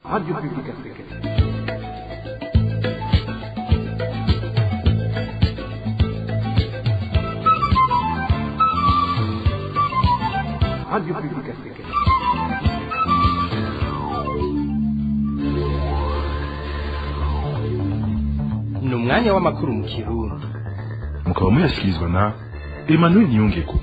Radio Publique Africaine. Radio Publique Africaine. Ni umwanya w'amakuru mu Kirundi. Mukaba muyashyikirizwa na Emmanuel Niyongeko.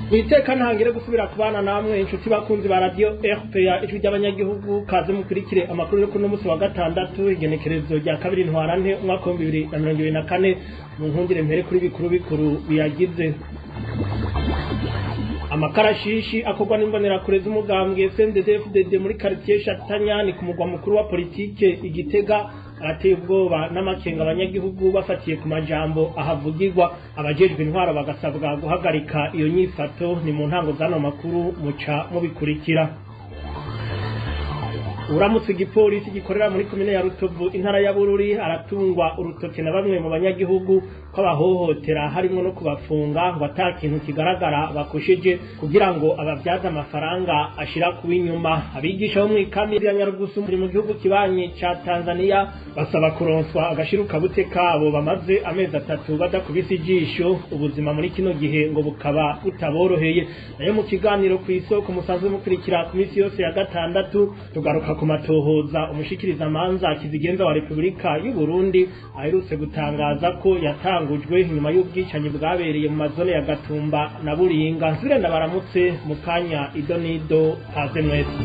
Mwiteka ntangire gusubira kubana namwe, inshuti bakunzi ba Radio RPA, Ijwi ry'Abanyagihugu. Kaze mukurikire amakuru yo kuno musi wa gatandatu, igenekerezo rya 2 Ntwarante umwaka wa 2024. Mu nkundire mpere kuri bikuru bikuru biyagize. Amakarashishi akorwa n'imbonerakure z'umugambwe CNDD-FDD muri quartier Shatanya, ni ku mugwa mukuru wa politike Igitega, arateye ubwoba n'amakenga abanyagihugu bafatiye ku majambo ahavugirwa. Abajejwe intwaro bagasabwa guhagarika iyo nyifato. Ni mu ntango z'ano makuru, muca mubikurikira. Uramutse igipolisi gikorera muri komine ya Rutovu, intara ya Bururi, aratungwa urutoke na bamwe mu banyagihugu ko abahohotera, harimwo no kubafunga ngo ata kintu kigaragara bakosheje, kugira ngo abavyaze amafaranga ashira kuba inyuma. Abigisha bo mw'ikambi ya Nyarugusu muri mu gihugu kibanyi ca Tanzania basaba kuronswa agashirukabute kabo bamaze amezi 3 badakubise ijisho. Ubuzima muri kino gihe ngo bukaba butaboroheye. Nayo mu kiganiro Kw'Isoko musanzwe mukurikira ku misi yose ya gatandatu, tugaruka ku matohoza umushikiriza manza kizigenza wa Republika y'u Burundi aherutse gutangaza ko yatangujwe nyuma y'ubwicanyi bwabereye mu mazone ya Gatumba na Buringa. Nsubire ndabaramutse mu kanya, idonido, kaze mwese.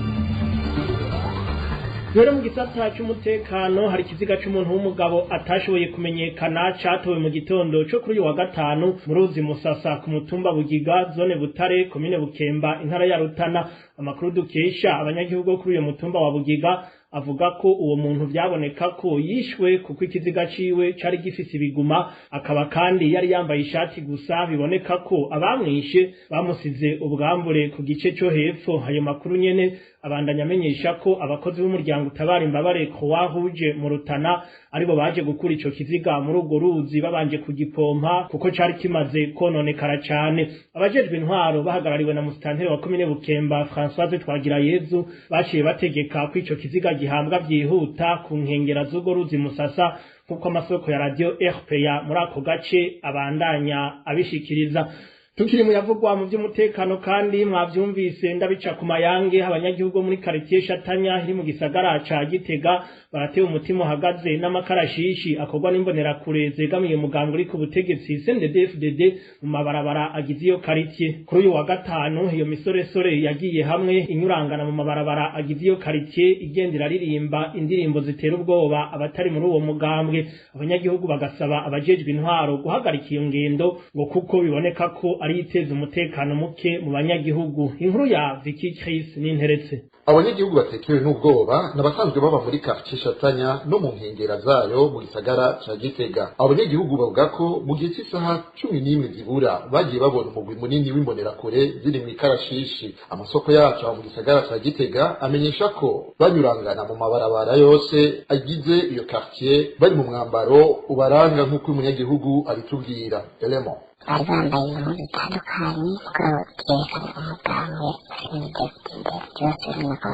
Rero mu gisata c'umutekano hari ikiziga c'umuntu w'umugabo atashoboye kumenyekana catowe mu gitondo co kuri uyu wa gatanu mu ruzi Musasa, ku mutumba Bugiga, zone Butare, komine Bukemba, intara ya Rutana. Amakuru dukesha abanyagihugu bo kuri uyu mutumba wa Bugiga avuga ko uwo muntu vyaboneka ko yishwe, kuko ikiziga ciwe cari gifise ibiguma, akaba kandi yari yambaye ishati gusa. Biboneka ko abamwishe bamusize ubwambure ku gice co hepfo. Ayo makuru nyene abandanya amenyesha ko abakozi b'umuryango utabara imbabare Croix Rouge mu Rutana aribo baje gukura ico kiziga muri urwo ruzi, babanje kugipompa kuko cari kimaze kononekara cane. Abajejwe intwaro bahagarariwe na musitanteri wa komine Bukemba, Françoise Twagirayezu, baciye bategeka ko ico kiziga gihambwa vyihuta ku nkengera z'urwo ruzi Musasa, kuko amasoko ya Radio RPA muri ako gace abandanya abishikiriza. Tukiri mu yavugwa mu vy'umutekano kandi mwavyumvise ndabica ku mayange, abanyagihugu muri quartier Shatanya iri mu gisagara ca Gitega baratewe umutima uhagaze n'amakarashishi akorwa n'imbonerakure zegamiye umugambwe uri ku butegetsi CNDD-FDD mu mabarabara agize iyo quartier. Kuri uyu wa gatanu iyo misoresore yagiye hamwe inyurangana mu mabarabara agize iyo quartier, igenda iraririmba indirimbo zitera ubwoba abatari muri uwo mugambwe. Abanyagihugu bagasaba abajejwe intwaro guhagarika iyo ngendo, ngo kuko biboneka ko ari iteza umutekano muke mu banyagihugu. Inkuru ya Vicky Chris Ninteretse. Abanyagihugu batekewe n'ubwoba n'abasanzwe baba muri quartier Shatanya no mu nkengera zayo mu gisagara ca Gitega. Abanyagihugu bavuga ko mu gihe cy'isaha 11 zibura bagiye babona umugwi munini w'imbonerakure ziri mu ikarashishi. Amasoko yacu aho mu gisagara ca Gitega amenyesha ko banyurangana mu mabarabara yose agize iyo quartier, bari mu mwambaro ubaranga, nk'uko umunyagihugu abitubwira. Elemo. Bari bambaye impuzu zitandukanye kuko byerekana umugambwe CNDD-FDD. Byose urabona ko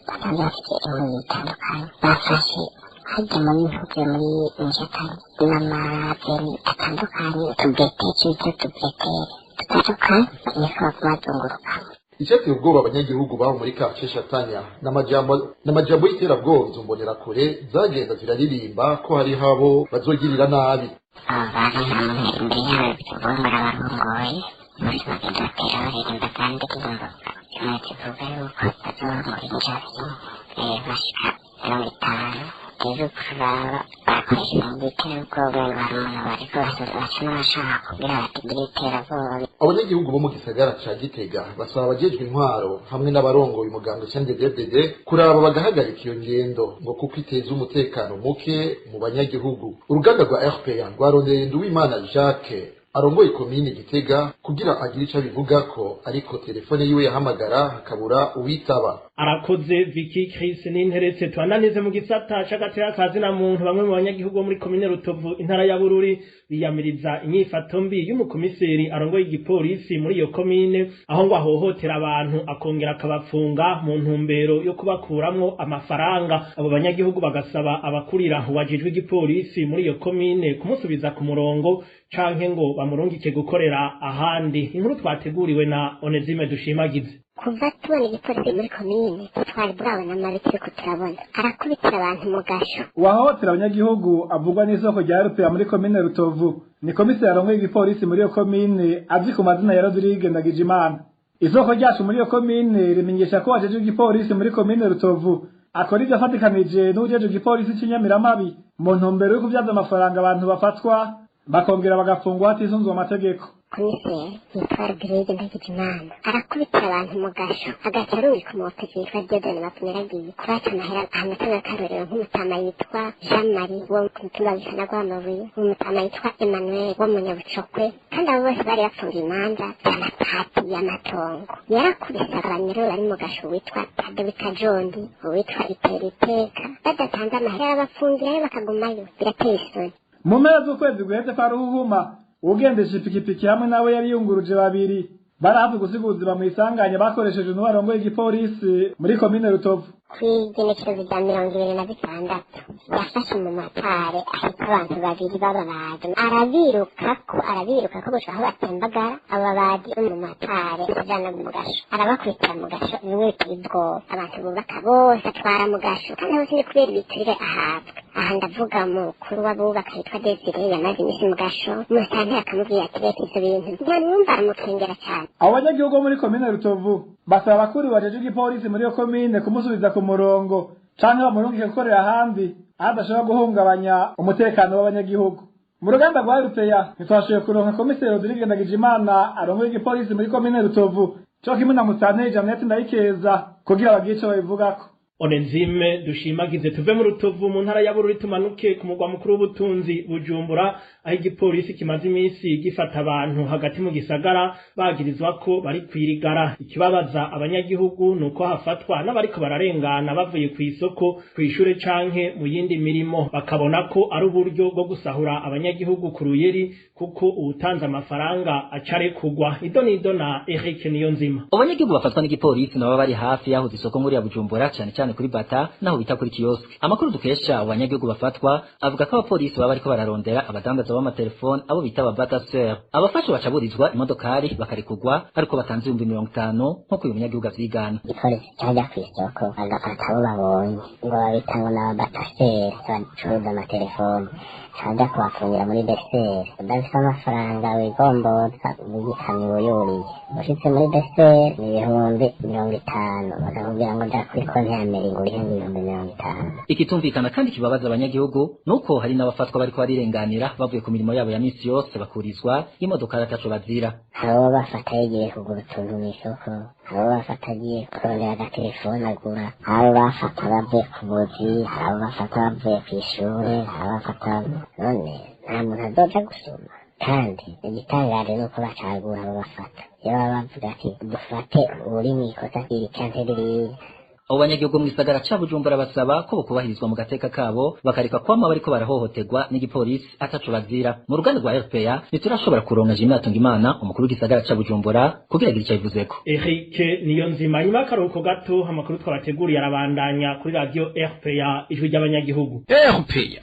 basanzwe bafite impuzu zitandukanye, bafashe hajya muri mpuzu muri Mishatanya n'amabeni atandukanye, utubete twita utubeteri dutandukanye, niko baguma bazunguruka. Icyateye ubwoba abanyagihugu babo muri quartier Shatanya n'amajambo y'iterabwoba izo mbonerakure zagenda ziraririmba, ko hariho abo bazogirira nabi. Abo bari hamwe imbere yabo bongora barongoye bose bagenda batera baririmba za ndirimbo zimwe zivuga yuko bazorongora injavi bashika 50. Rero kuraba barakoresha ibintu by'iterabwoba, ngo hari umuntu bariko basa n'abashaka kugira batugire iterabwoba. Abanyagihugu bo mu gisagara ca Gitega basaba abajejwe intwaro hamwe n'abarongoye umugambwe CNDD-FDD kuraba bagahagarika iyo ngendo, ngo kuko iteza umutekano muke mu banyagihugu. Uruganda rwa RPA rwarondeye Nduwimana Jacques, arongoye komine Gitega kugira agire ico abivugako, ariko telefone yiwe yahamagara hakabura uwitaba. Arakoze Vicky Chris n'interetse. Twananize mu gisata c'agateka kazi na muntu. Bamwe mu banyagihugu bo muri komine Rutovu, intara ya Bururi, biyamiriza inyifato mbi y'umukomiseri arongoye igipolisi muri iyo komine, aho ngo ahohotera abantu akongera akabafunga mu ntumbero yo kubakuramwo amafaranga. Abo banyagihugu bagasaba abakurira uwajejwe igipolisi muri iyo komine kumusubiza ku murongo canke ngo bamurungike gukorera ahandi. Inkuru twateguriwe na Onezime Dushimagize. Kuva tubona igipolisi muri komine, twari bwabona amabi turiko turabona arakubitira abantu mu gasho. Uwahohotera abanyagihugu avugwa n'isoko rya Rupera muri komine Rutovu ni komiseri arongoye igipolisi muri iyo komine azwi ku mazina ya Rodrigue Ndagijimana. Isoko ryacu muri iyo komine rimenyesha ko wajejwe igipolisi muri komine Rutovu akora ivyo afatikanije n'uwujejwe igipolisi c'inyamiramabi mu ntumbero yo kuvyaza amafaranga abantu bafatwa bakongera bagafungwa hatisunzwe amategeko. Komiseri yitwa Rodrigue Ndagijimana arakubitira abantu mu gasho, agaca arungika umuwopeji yitwa Diodone Bapfunyaragiye kubaca amahera. Ahantu akarorero nk'umutama yitwa Jean Marie wo ku mutumba Bisana rw'Amabuye, umutama yitwa Emmanuel wo mu Nyabucokwe, kandi abo bose bari bafunga imanza z'amatati y'amatongo. Yarakubise abanyururu bari mu gasho, witwa Tadewi Kajondi, uwitwa Iteriteka, badatanze amahera arabafungirayo bakagumayo. Birateye isoni. Mu mpera z'ukwezi guheze kwa Ruhuhuma, ugendesha ipikipiki hamwe nawe yari yunguruje babiri barahafi gusiga ubuzima mu isanganya bakoresheje n'uwarongoye igipolisi muri komine Rutovu. Kw'igenekerezo rya 26 yafashe umumotari ahita abantu babiri b'ababaji, arabirukako, arabirukako gushika aho batembagara. Abo babaji, umumotari ajana mu gasho, arabakubitira mu gasho bimwe biteye ubwoba. Abantu bubaka bose atwara mu gasho, kandi hose ni kubera ibiturire ahabwa. Aha ndavuga mukuru w'abubaka yitwa Desire, yamaze iminsi mu gasho. Musanteri akamubwira ati: "Reka ivyo bintu." Nta numva, aramukengera cane. Abo banyagihugu bo muri komine Rutovu basaba abakuru bajejwe igipolisi muri iyo komine kumusubiza ku murongo canke bamurungike gukorera ahandi aho adashobora guhungabanya umutekano w'abanyagihugu. Mu ruganda rwa Rupeya ntitwashoboye kuronka komiseri Rodrigue Ndagijimana arongoye igipolisi muri komine Rutovu co kimwe na Musanteri Jeannette Ndayikeza kugira bagire ico babivugako. Onezime Dushimagize. Tuve mu Rutovu mu ntara ya Bururi, tumanuke ku mugwa mukuru w'ubutunzi Bujumbura, aho igipolisi kimaze iminsi gifata abantu hagati mu gisagara bagirizwa ko bari kwirigara. Ikibabaza abanyagihugu nuko hafatwa n'abariko bararengana bavuye ku isoko, kw'ishure canke mu yindi mirimo, bakabona ko ari uburyo bwo gusahura abanyagihugu ku ruyeri, kuko uwutanze amafaranga acarekugwa. Idonido na Eric Niyonzima. Abanyagihugu bafatwa n'igipolisi nabo bari hafi yaho isoko nkuru ya Bujumbura, cane cane kuri Bata naho bita kuri kiosk. Amakuru dukesha abo banyagihugu bafatwa avuga ko abapolisi baba bariko bararondera abadandaza b'amatelefone, abo bita ababataseur. Abafashwe bacaburizwa imodokari bakarekugwa ariko batanze 50,000, nk'uko uyu munyagihugu avyigana. Igipolisi cajya kw'isoko bagafata abo babonye ngo babita ngo ni ababataseri bacuruza amatelefone, caja kubafungira muri beseri. Udafise amafaranga wigomboza w'igikamyo wuyuriye, ushitse muri beseri ni 50,000, bakakubwira ngo ja kuri konti ya mbere ngo urihe 50,000. Ikitumvikana kandi kibabaza abanyagihugu nuko hari n'abafatwa bariko barirenganira bavuye ku mirimo yabo ya misi yose, bakurizwa imodoka ataco bazira. Hari uwo bafata yagiye kugura utuntu mw'isoko, hari uwo bafata agiye kurondera agatelefone agura, hari abo bafata bavuye ku buzi, hari abo bafata bavuye kw'ishure, hari abo bafata. None nta muntu azoja gusoma? Kandi igitangaje ni uko bacagura abo bafata. Iyo baba bavuga ati: "Dufate uri mw'ikosa iri canke ririya." Abo banyagihugu mu gisagara ca Bujumbura basaba ko bokubahirizwa mu gateka kabo, bakareka kwama bariko barahohoterwa n'igipolisi ataco bazira. Mu ruganda rwa RPA ntiturashobora kuronka Jimmy Hatungimana, umukuru w'igisagara ca Bujumbura, kugira agire ico abivuzeko. Eric Niyonzima. Nyuma y'akaruhuko gato, amakuru twabateguriye arabandanya kuri radio RPA, ijwi ry'abanyagihugu. RPA.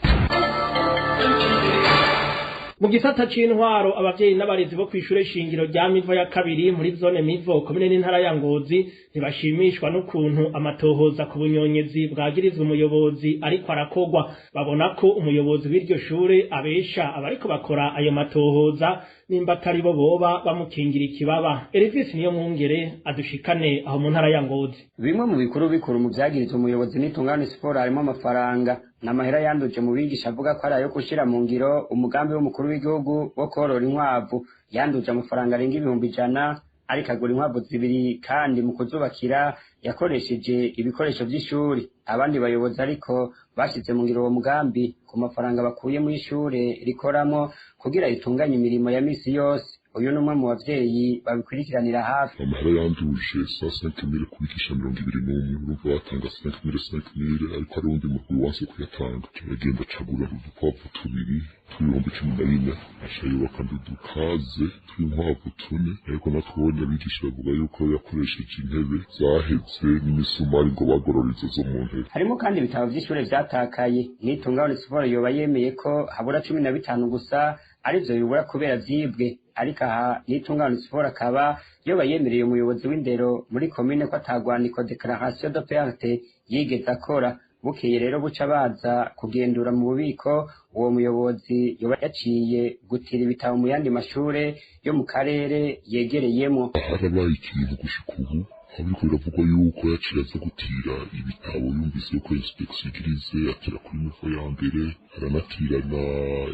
Mu gisata c'intwaro, abavyeyi n'abarezi bo kw'ishure shingiro rya Mivo ya kabiri muri zone Mivo, komine n'intara ya Ngozi, ntibashimishwa n'ukuntu amatohoza ku bunyonyezi bwagirizwa umuyobozi ariko arakogwa. Babona ko umuyobozi w'iryo shure abesha abariko bakora ayo matohoza, nimba atari bo boba bamukingira ikibaba. Elvis niyo mwungere adushikane aho mu ntara ya Ngozi. Bimwe mu bikuru bikuru mu vyagirizwa umuyobozi n'itungane siporo harimo amafaranga n'amahera yanduje mu bigisha, avuga ko ari ayo gushira mu ngiro umugambi w'umukuru w'igihugu wo korora inkwavu. Yanduje amafaranga arenga 100,000. Ariko agura inkwavu zibiri, kandi mu kuzubakira yakoresheje ibikoresho vy'ishuri. Abandi bayobozi ariko bashize mu ngiro uwo mugambi ku mafaranga bakuye mu ishure rikoramo kugira ritunganye imirimo ya misi yose. Uyu ni umwe mu bavyeyi babikurikiranira hafi. Amahera yanduje sa 5000 kubigisha 21, urumva batanga 5000 5000, ariko hari uwundi mugwi wanse kuyatanga, aragenda acagura udukwavu tubiri t'14,000, aca yubaka udukaze tw'inkwavu tune. Ariko natwonye abigisha bavuga yuko yakoresheje intebe zaheze n'imisumari ngo bagorora izo zo mu ntebe. Harimo kandi ibitabo vy'ishure vyatakaye. Nitungabone Siporo yoba yemeye ko habura 15 gusa arivyo bibura kubera vyibwe. Ariko aha Nitungabone Siporo akaba yoba yemereye umuyobozi w'indero muri komine ko atagwandiko déclaration de perte yigeze akora. Bukeye rero buca baza kugendura mu bubiko, uwo muyobozi yoba yaciye gutira ibitabo mu yandi mashure yo mu karere yegereyemo. Harabaye ikintu gushika ubu ariko biravugwa yuko yaciye aza gutira ibitabo, yumvise yuko inspection igirize, atira kuri niveau ya mbere, aranatira na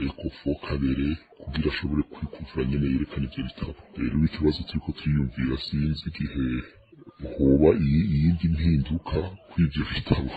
ecofo kabere kugira ashobore kwikuvura nyene yerekana ivyo bitabo. Rero ikibazo turiko turiyumvira, sinzi igihe hoba iyindi mpinduka kuri ivyo bitabo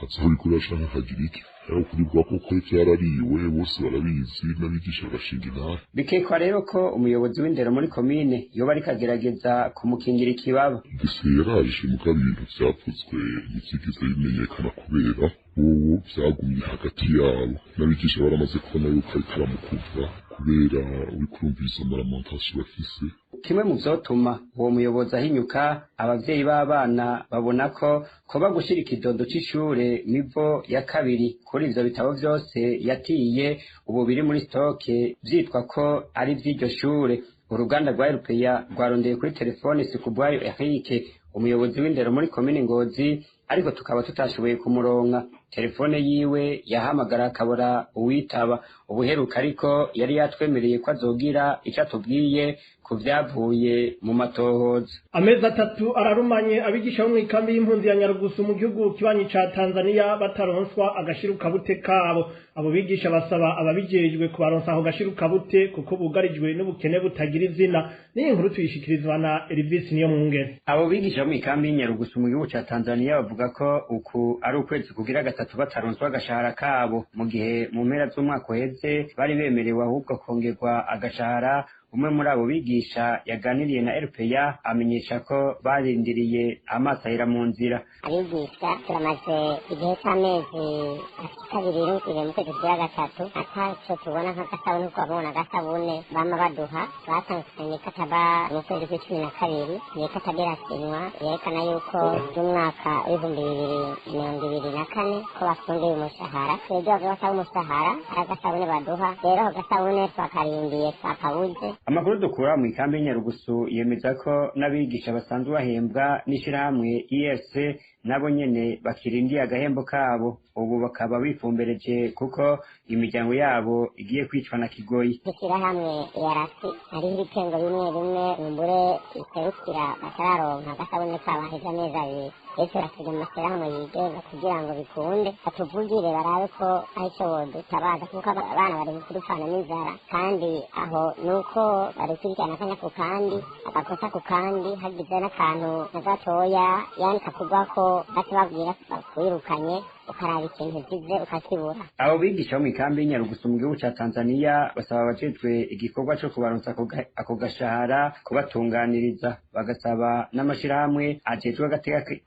azobigura canke akagira iki, ariko kuri bwa koko vyarariwe bose barabizi n'abigisha bagashinga intara. Bikekwa rero ko umuyobozi w'indero muri komine yoba ariko agerageza kumukingira ikibaba. Mbese yaraje, mugabo ibintu vyavuzwe ntivyigeze bimenyekana kubera bobo vyagumye hagati yabo, n'abigisha baramaze kubona yuko ariko aramukuvura kubera uriko urumviriza amalamentasiyo bafise. Kimwe mu vyotuma uwo muyobozi ahinyuka, abavyeyi b'abana babona ko koba gushira ikidodo c'ishure mivo ya kabiri kuri ivyo bitabo vyose yatiye ubu biri muri stock vyitwa ko ari vy'iryo shure. Uruganda rwa RPA rwarondeye kuri telefone Sikubwayo Eric, umuyobozi w'indero muri komine Ngozi, ariko tukaba tutashoboye kumuronka. Telefone yiwe yahamagara akabura uwitaba. Ubuheruka ariko yari yatwemereye ko azogira ico atubwiye ku vyavuye mu matohoza. Amezi 3 ararumanye abigisha bo mw'ikambi y'impunzi ya Nyarugusu mu gihugu kibanyi ca Tanzania bataronswa agashirukabute kabo. Abo bigisha basaba ababijejwe kubaronsa aho gashirukabute kuko bugarijwe n'ubukene butagira izina. N'iyi nkuru tuyishikirizwa na Elvis Niyomwungere. Abo bigisha bo mw'ikambi y'Inyarugusu mu gihugu ca Tanzania bavuga ko uku ari ukwezi kugira gatatu bataronswa agashahara kabo, mu gihe mu mpera z'umwaka uheze bari bemerewe ahubwo kongerwa agashahara. Umwe muri abo bigisha yaganiriye na RPA amenyesha ko barindiriye amaso ahera mu nzira. Abigisha turamaze igihe c'amezi ashika abiri n'ibiri mu kwezi kugira gatatu ataco tubona nk'agasabune, kuko babona agasabune bama baduha batanze imikataba mu kwezi kw'icumi na kabiri, imikataba irasinywa yerekana yuko y'umwaka w'2024 ko bafungiye umushahara. Twebwe bavuga basaba umushahara ari agasabune baduha, rero ako gasabune twakarindiye twakabuze. Amakuru dukura mu ikambi y'Inyarugusu yemeza ko n'abigisha basanzwe bahembwa n'ishirahamwe IRC nabo nyene bakirindiye agahembo kabo, ubu bakaba bifumbereje kuko imiryango yabo igiye kwicwa na kigoyi. Ishirahamwe IRC hariho ibitengo bimwe bimwe imbure iserukira batararonka agasabune kabo haheze amezi abiri. Rero turasiga mu mashirahamwe yigenga kugira ngo bikunde batuvugire barabe ko ari ico bodutabaza, kuko abana bari kudupfana n'inzara, kandi aho nuko badukurikirana akanya ku kandi, agakosa ku kandi, hagize n'akantu na gatoya yani kakugwako baca babwira bakwirukanye, ukaraba ikintu uzize ukakibura. Abo bigisha bo mw'ikambi y'Inyarugusu mu gihugu ca Tanzania basaba abajejwe igikorwa co kubaronsa ako gashahara kubatunganiriza, bagasaba n'amashirahamwe ajejwe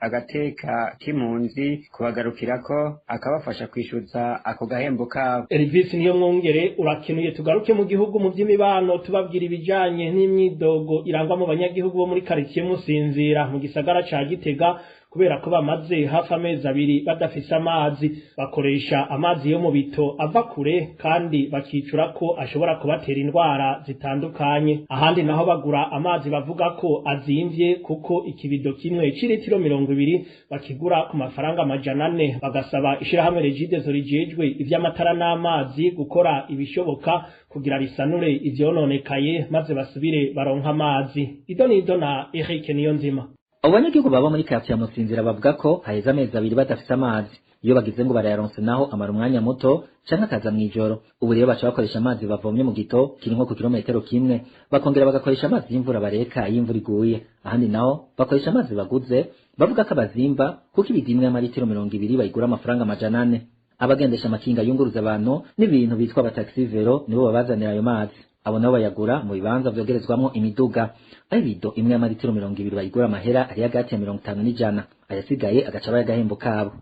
agateka k'impunzi kubagarukirako akabafasha kwishuza ako gahembo kabo. Elvis Niyomwungere urakenuye. Tugaruke mu gihugu mu vy'imibano tubabwira ibijanye n'imyidogo irangwa mu banyagihugu bo muri quartier Musinzira mu gisagara ca Gitega, kubera ko bamaze hafi amezi 2 badafise amazi. Bakoresha amazi yo mu bito ava kure kandi bakicura ko ashobora kubatera indwara zitandukanye. Ahandi naho bagura amazi bavuga ko azimvye kuko ikibido kimwe c'iritiro 20 bakigura ku mafaranga 400. Bagasaba ishirahamwe Regideso rijejwe ivy'amatara n'amazi gukora ibishoboka kugira risanure ivyononekaye maze basubire baronka amazi. Idonido na Eric Niyonzima. Abo banyagihugu baba muri quartier ya Musinzira bavuga ko haheze amezi 2 badafise amazi. Iyo bagize ngo barayaronse naho amara umwanya muto canke akaza mw'ijoro. Ubu rero baca bakoresha amazi bavomye mu gito kiri nko ku kilometero kimwe, bakongera bagakoresha amazi y'imvura bareka iyo imvura iguye. Ahandi naho bakoresha amazi baguze, bavuga ko abazimba kuko ibidimwe y'amaritiro 20 bayigura amafaranga 400. Abagendesha amakinga yunguruza abantu n'ibintu bitwa abataxi vero nibo babazanira ayo mazi. Abo nabo bayagura mu bibanza vyogerezwamwo imiduga. Aho ibido imwe y'amaritiro 20 bayigura amahera ari hagati ya 50 n'ijana, ayasigaye agaca aba agahembo kabo.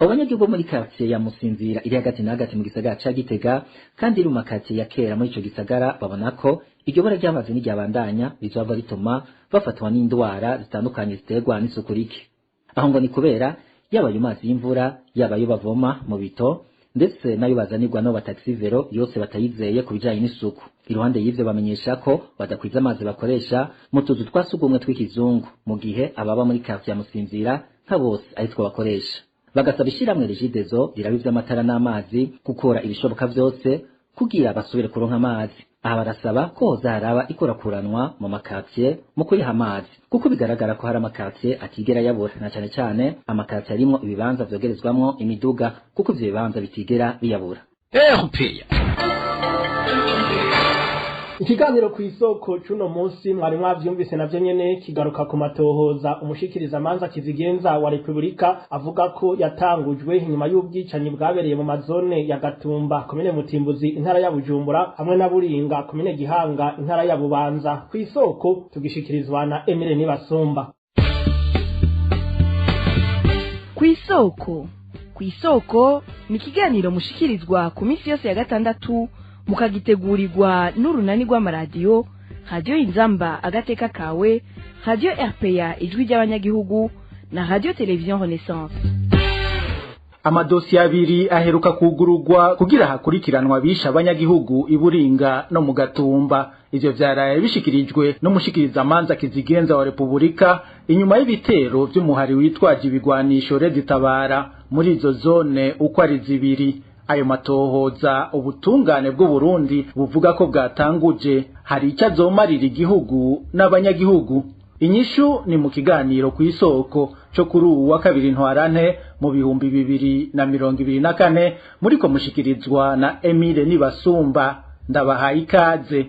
Abo banyagihugu bo muri quartier ya Musinzira iri hagati na hagati mu gisagara ca Gitega kandi iri mu makartier ya kera muri ico gisagara, babona ko iryo bara ry'amazi n'iryabandanya bizova rituma bafatwa n'indwara zitandukanye ziterwa n'isuku rike. Aho ngo ni kubera yaba ayo mazi y'imvura, yaba ayo bavoma mu bito, ndetse n'ayo bazanirwa n'abo bataxi vero yose batayizeye ku bijanye n'isuku. Iruhande y'ivyo bamenyesha ko badakwiza amazi bakoresha mu tuzu twa sugumwe tw'ikizungu, mu gihe ababa muri quartier ya Musinzira nka bose aritwo bakoresha. Bagasaba ishiramwe Regideso riraba ivy'amatara n'amazi gukora ibishoboka vyose kugira basubire kuronka amazi. Aha barasaba ko hoza haraba ikurakuranwa mu makartier mu kuyiha amazi, kuko bigaragara ko hari amakartier atigera yabura, na cane cane amakartier arimwo ibibanza vyogerezwamwo imiduga, kuko ivyo bibanza bitigera biyabura. Ikiganiro ku isoko cuno munsi mwari mwavyumvise navyo nyene kigaruka ku matohoza umushikiriza manza kizigenza wa Republika avuga ko yatangujwe inyuma y'ubwicanyi bwabereye mu mazone ya Gatumba, komine Mutimbuzi, intara ya Bujumbura, hamwe na Buringa, komine Gihanga, intara ya Bubanza. Ku isoko tugishikirizwa na Emile Nibasumba. Ku isoko ni ikiganiro mushikirizwa ku minsi yose ya gatandatu, mukagitegurirwa n'urunani rw'amaradiyo Radio Inzamba agateka kawe, Radio RPA ijwi ry'abanyagihugu na Radio Television Renaissance. Amadosiye abiri aheruka kugurugwa kugira hakurikiranwa abishe abanyagihugu iburinga no mu Gatumba. Ivyo vyaraye bishikirijwe n'umushikiriza manza kizigenza wa Republika inyuma y'ibitero vy'umuhari witwaje ibigwanisho Reditabara muri izo zone uko ari zibiri. Ayo matohoza ubutungane bw'u Burundi buvuga ko bwatanguje hari icyo azomarira igihugu n'abanyagihugu. Inyishu ni mu kiganiro ku isoko cyo kuri uwu wa kabiri ntwarante mu 2024 muriko mushikirizwa na Emile Nibasumba. Ndabahaye ikaze.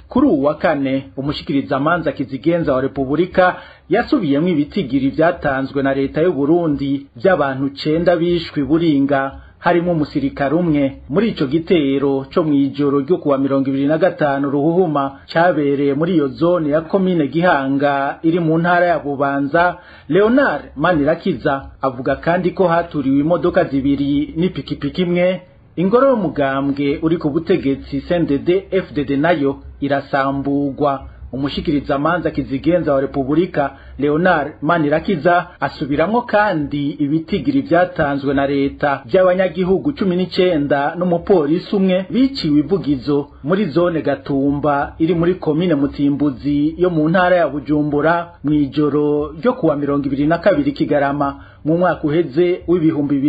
Kuri uwu wa kane umushikiriza manza kizigenza wa Republika yasubiyemwo ibitigiri vyatanzwe na leta y'u Burundi by'abantu 9 bishwe Buringa, harimo umusirikare umwe muri ico gitero co mwijoro ryo kuwa 25 ruhuhuma cabereye muri iyo zone ya komine Gihanga iri mu ntara ya Bubanza. Leonard Manirakiza avuga kandi ko haturiwe imodoka zibiri n'ipikipiki imwe. Ingoro y'umugambwe uri ku butegetsi CNDD FDD nayo irasambugwa. Umushikiriza manza kizigenza wa Republika Leonard Manirakiza asubiramwo kandi ibitigiri vyatanzwe na leta by'abanyagihugu 19 n'umupolisi umwe biciwe ivugizo muri zone Gatumba iri muri komine Mutimbuzi yo mu ntara ya Bujumbura mwijoro ryo kuwa 22 Kigarama mu mwaka uheze w'ibihumbi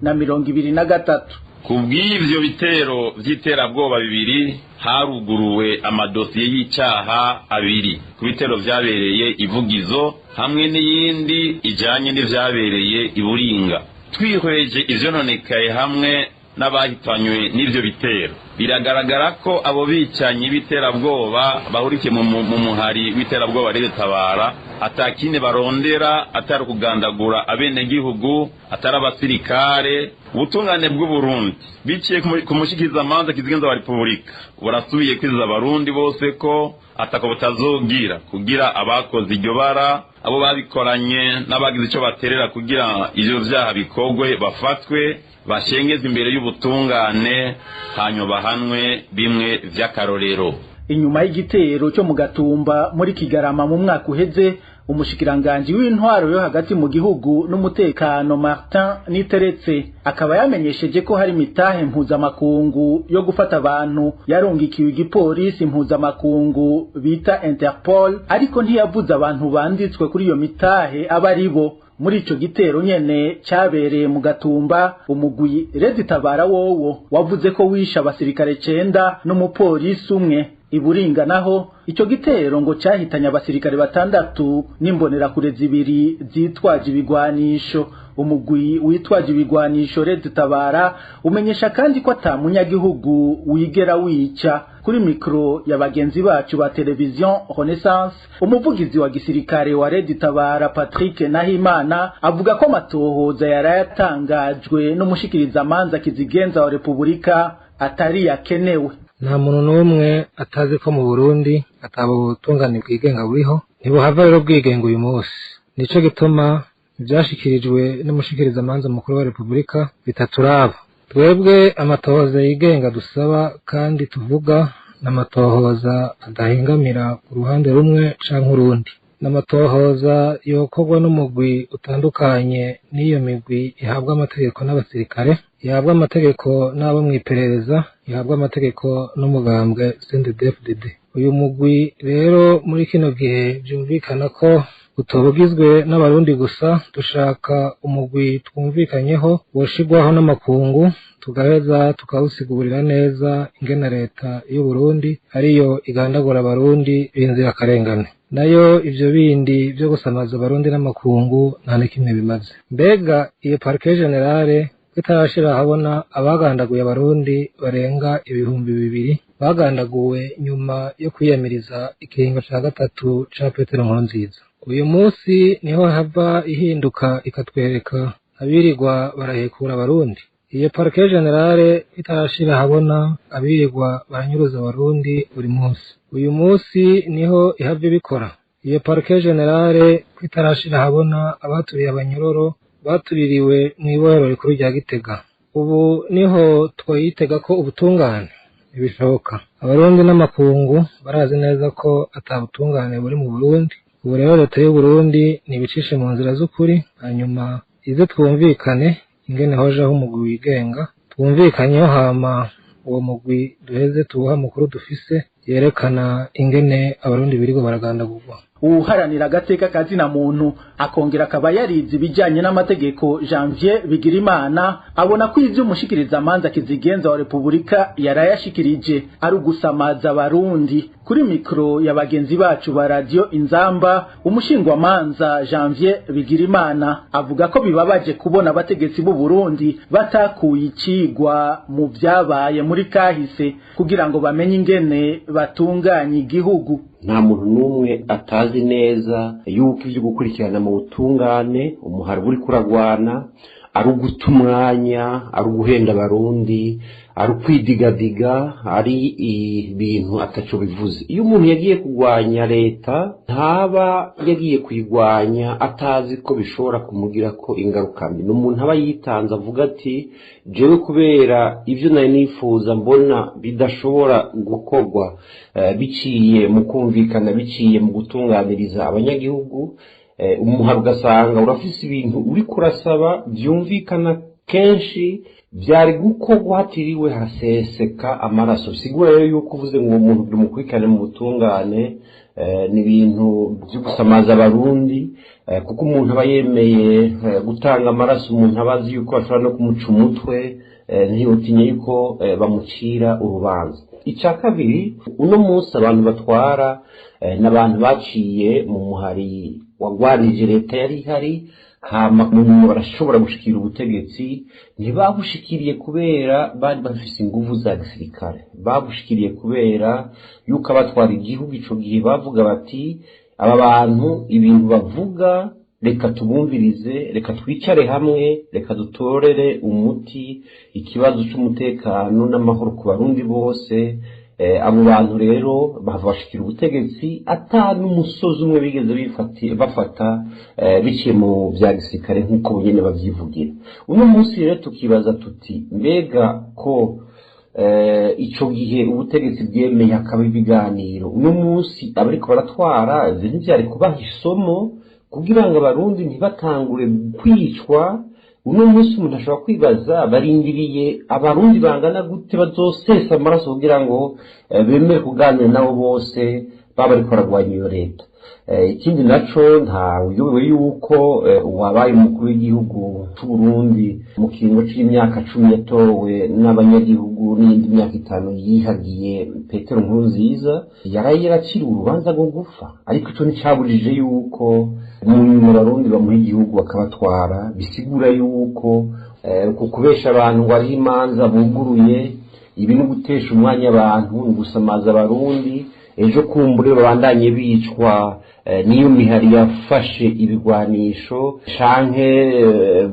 2023. Kubw'ivyo bitero vy'iterabwoba bibiri haruguruwe amadosiye y'icaha abiri ku bitero vyabereye ivugizo hamwe n'iyindi ijanye n'ivyabereye iburinga. Twihweje ivyononekaye hamwe n'abahitanywe n'ivyo bitero, biragaragara ko abo bicanyi b'iterabwoba bahurikiye mu muhari w'iterabwoba Reditabara atakindi barondera atari kugandagura abenegihugu, atari abasirikare. Ubutungane bw'u Burundi biciye ku mushikiriza manza kizigenza wa Republika burasubiye kwiza abarundi bose ko atako butazogira kugira abakoze iryo bara, abo babikoranye n'abagize ico baterera kugira ivyo vyaha bikogwe bafatwe, bashengeze imbere y'ubutungane, hanyuma bahanwe bimwe vy'akarorero. Inyuma y'igitero cyo mu Gatumba muri Kigarama mu mwaka uheze, umushikiranganji w'intwaro yo hagati mu gihugu n'umutekano Martin Niteretse akaba yamenyesheje ko hari mitahe mpuzamakungu yo gufata abantu yarungikiwe igipolisi mpuzamakungu bita Interpol, ariko ntiyavuze abantu banditswe kuri iyo mitahe abaribo. Muri ico gitero nyene cabereye mu Gatumba, umugwi Reditabara wowo wavuze ko wisha abasirikare 9 n'umupolisi umwe. Iburinga naho ico gitero ngo cyahitanye abasirikare batandatu n'imbonerakure zibiri zitwaje ibigwanisho. Umugwi witwaje ibigwanisho Red Tabara umenyesha kandi ko ata munyagihugu wigera wica. Kuri mikro ya bagenzi bacu ba Television Renaissance, umuvugizi wa gisirikare wa Red Tabara Patrick Nahimana avuga ko amatohoza yarayatangajwe n'umushikiriza manza kizigenza wa Republika atari yakenewe. Nta muntu n'umwe atazi ko mu Burundi atabo butungane bwigenga buriho, ntibuhava rero bwigenga uyu munsi. Nico gituma ivyashikirijwe n'umushikiriza manza mukuru wa Republika bitaturaba. Twebwe amatohoza yigenga dusaba kandi tuvuga n'amatohoza adahengamira ku ruhande rumwe canke urundi, n'amatohoza yokorwa n'umugwi utandukanye n'iyo migwi ihabwa amategeko n'abasirikare, ihabwa amategeko n'abo mw'iperereza, ihabwa amategeko n'umugambwe CNDD-FDD. Uyu mugwi rero muri kino gihe vyumvikana ko utobugizwe n'abarundi gusa, dushaka umugwi twumvikanyeho woshirwaho n'amakungu, tugaheza tukawusigurira neza ingene leta y'u Burundi ariyo igandagura abarundi b'inzirakarengane. Nayo ivyo bindi vyo gusamaza abarundi n'amakungu nta na kimwe bimaze. Mbega iyo parquet generale itarashira ahabona abagandaguye abarundi barenga 2000 bagandaguwe nyuma yo kwiyamiriza ikiringo ca gatatu ca Petero Nkurunziza. Uyu munsi niho hava ihinduka ikatwereka abirirwa barahekura abarundi. Iyo parquet generale itarashira ahabona abirirwa baranyuruza abarundi buri munsi. Uyu munsi niho ihava ibikora. Iyo parquet generale itarashira ahabona abaturiye abanyororo batuririwe mw'ibohero rikuru rya Gitega. Ubu niho twoyitega ko ubutungane ntibishoboka. Abarundi n'amakungu barazi neza ko atabutungane buri mu Burundi. Ubu rero leta y'u Burundi nibicishe mu nzira z'ukuri, hanyuma ize twumvikane ingene hojaho umugwi wigenga, twumvikanyeho hama uwo mugwi duheze tuwuha mukuru dufise yerekana ingene abarundi birirwa baragandagurwa. Uharanira agateka kazina muntu akongera akaba yarize ibijanye n'amategeko Janvier Bigirimana abona ko ivyo umushikiriza manza kizigenza wa Republika yarayashikirije ari ugusamaza abarundi. Kuri mikro ya bagenzi bacu ba Radio Inzamba, umushingwa manza Janvier Bigirimana avuga ko bibabaje kubona abategetsi b'u Burundi batakuye icigwa mu vyabaye muri kahise kugira ngo bamenye ingene batunganye igihugu. Nta muntu n'umwe atazi neza yuko ivyo gukurikirana mu butungane umuhari uri kuragwana ari uguta umwanya, ari uguhenda abarundi, ari ukwidigadiga, ari ibintu ataco bivuze. Iyo umuntu yagiye kugwanya leta ntaba yagiye kuyigwanya atazi ko bishobora kumugira ko ingaruka mbi. N'umuntu aba yitanze avuga ati jewe kubera ivyo nari nifuza mbona bidashobora gukorwa biciye mu kumvikana, biciye mu gutunganiriza abanyagihugu. Umuhari ugasanga urafise ibintu uri kurasaba byumvikana kenshi byari gukorwa hatiriwe haseseka amaraso. Sigura rero yuko uvuze ngo umuntu bumukurikirane mu butungane ni ibintu byo gusamaza abarundi, kuko umuntu aba yemeye gutanga amaraso, umuntu aba azi yuko bashobora no kumuca umutwe, ntiyotinye yuko bamucira urubanza. Icya kabiri, uno munsi abantu batwara n'abantu baciye mu muhari wagwanije leta yari ihari, hama mu barashobora gushikira ubutegetsi. Ntibabushikiriye kubera bari bafise inguvu za gisirikare, babushikiriye kubera yuko abatwara igihugu ico gihe bavuga bati aba bantu ibintu bavuga reka tubumvirize, reka twicare hamwe, reka dutorere umuti ikibazo c'umutekano n'amahoro ku barundi bose. Abo bantu rero bashikira ubutegetsi ata n'umusozi umwe bigeze bafata biciye mu bya gisirikare nk'uko nyene bavyivugira. Uno munsi rero tukibaza tuti mbega ko ico gihe ubutegetsi bwemeye hakaba ibiganiro, uno munsi abariko baratwara ivyo ntivyari kubaha isomo kugira ngo abarundi ntibatangure kwicwa. Uno munsi umuntu ashobora kwibaza barindiriye abarundi bangana gute bazosesa amaraso kugira ngo bemere kuganira nabo bose baba bariko baragwanya iyo leta. Ikindi naco nta uyobewe yuko uwabaye umukuru w'igihugu c'u Burundi mu kiringo c'imyaka 10 yatowe n'abanyagihugu n'iyindi myaka 5 yihagiye, Petero Nkurunziza, yaraye yaraciriwe urubanza rwo gupfa, ariko ico nticabujije yuko mu nyuma abarundi bamuha igihugu bakabatwara. Bisigura yuko ku kubesha abantu ngo hariho imanza buguruye, ibi ni ugutesha umwanya abantu, ni ugusamaza abarundi. Ejo kumbure babandanye bicwa niyo mihari yafashe ibigwanisho, canke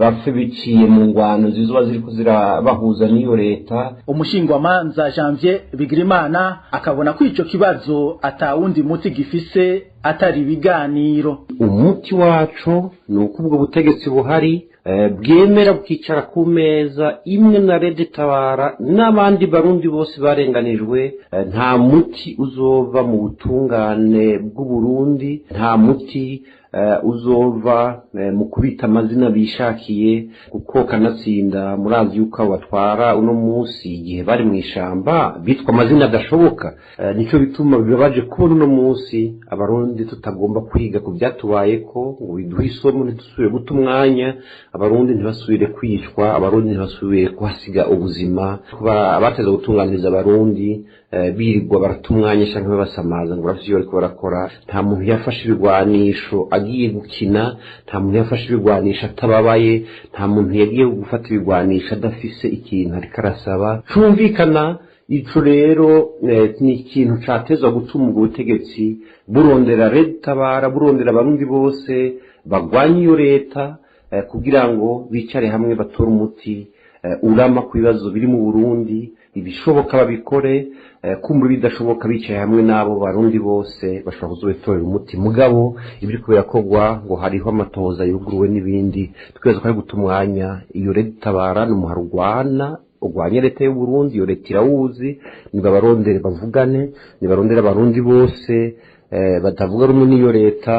bapfe biciye mu ngwano zizoba ziriko zirabahuza n'iyo leta. Umushingwamanza Janvier Bigirimana akabona ko ico kibazo atawundi muti gifise atari ibiganiro. Umuti waco ni uko ubwo butegetsi buhari bwemera bukicara ku meza imwe na Red Tabara n'abandi barundi bose barenganijwe. Nta muti uzova mu butungane bw'u Burundi, nta muti uzova mu kubita amazina bishakiye, kuko kanatsinda murazi yuko abo batwara uno munsi igihe bari mu ishamba bitwa amazina adashoboka. Nico bituma bibabaje kubona uno munsi abarundi tutagomba kwiga ku byatubayeko ngo biduhe isomo, ntidusubire guta umwanya, abarundi ntibasubire kwicwa, abarundi ntibasubire kuhasiga ubuzima. Kuba abateza gutunganiriza abarundi birirwa barata umwanya canke babasamaza ngo barafise ivyo bariko barakora. Nta muntu yafashe ibigwanisho agiye gukina, nta muntu yafashe ibigwanisho atababaye, nta muntu yagiye gufata ibigwanisho adafise ikintu ariko arasaba cumvikana. Ico rero ni ikintu catezwa gutuma ubwo butegetsi burondera Red Tabara, burondera abarundi bose bagwanya iyo leta, kugira ngo bicare hamwe batore umuti urama ku bibazo biri mu Burundi. Ibishoboka babikore, kumbura bidashoboka bicaye hamwe n'abo barundi bose bashobora kuzobitorera umuti. Mugabo ibiri birakorwa ngo hariho amatohoza yuguruwe n'ibindi, twese ko ari guta umwanya. Iyo Red Tabara ni umuhari urwana, urwanya leta y'u Burundi, iyo leta irawuzi. Nibabarondere bavugane, nibarondere abarundi bose batavuga rumwe n'iyo leta,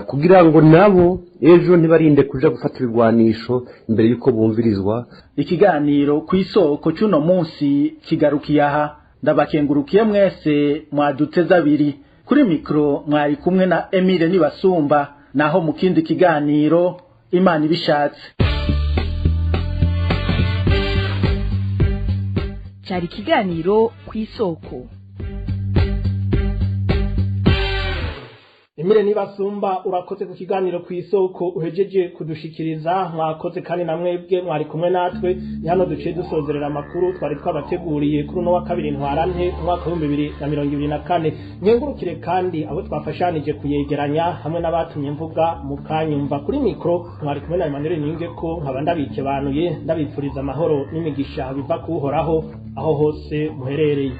kugira ngo nabo ejo ntibarinde kuja gufata ibigwanisho imbere y'uko bumvirizwa. Ikiganiro ku isoko c'uno munsi kigarukiye aha. Ndabakengurukiye mwese mwaduteze abiri. Kuri mikro mwari kumwe na Emile Nibasumba, naho mu kindi kiganiro Imana ibishatse. Cyari ikiganiro ku isoko. Emile Nibasumba, urakoze ku kiganiro ku isoko uhejeje kudushikiriza. Mwakoze kandi na mwebwe mwari kumwe natwe. Ni hano duciye dusozerera amakuru twari twabateguriye kuri uno wa kabiri ntwarante umwaka w'2024. Nkengurukire kandi abo twafashanije kuyegeranya hamwe n'abatumye mvuga mukanyumva. Kuri mikro mwari kumwe na Emmanuel Niyungeko, nkaba ndabikebanuye, ndabipfuriza amahoro n'imigisha biva kuhoraho aho hose muherereye.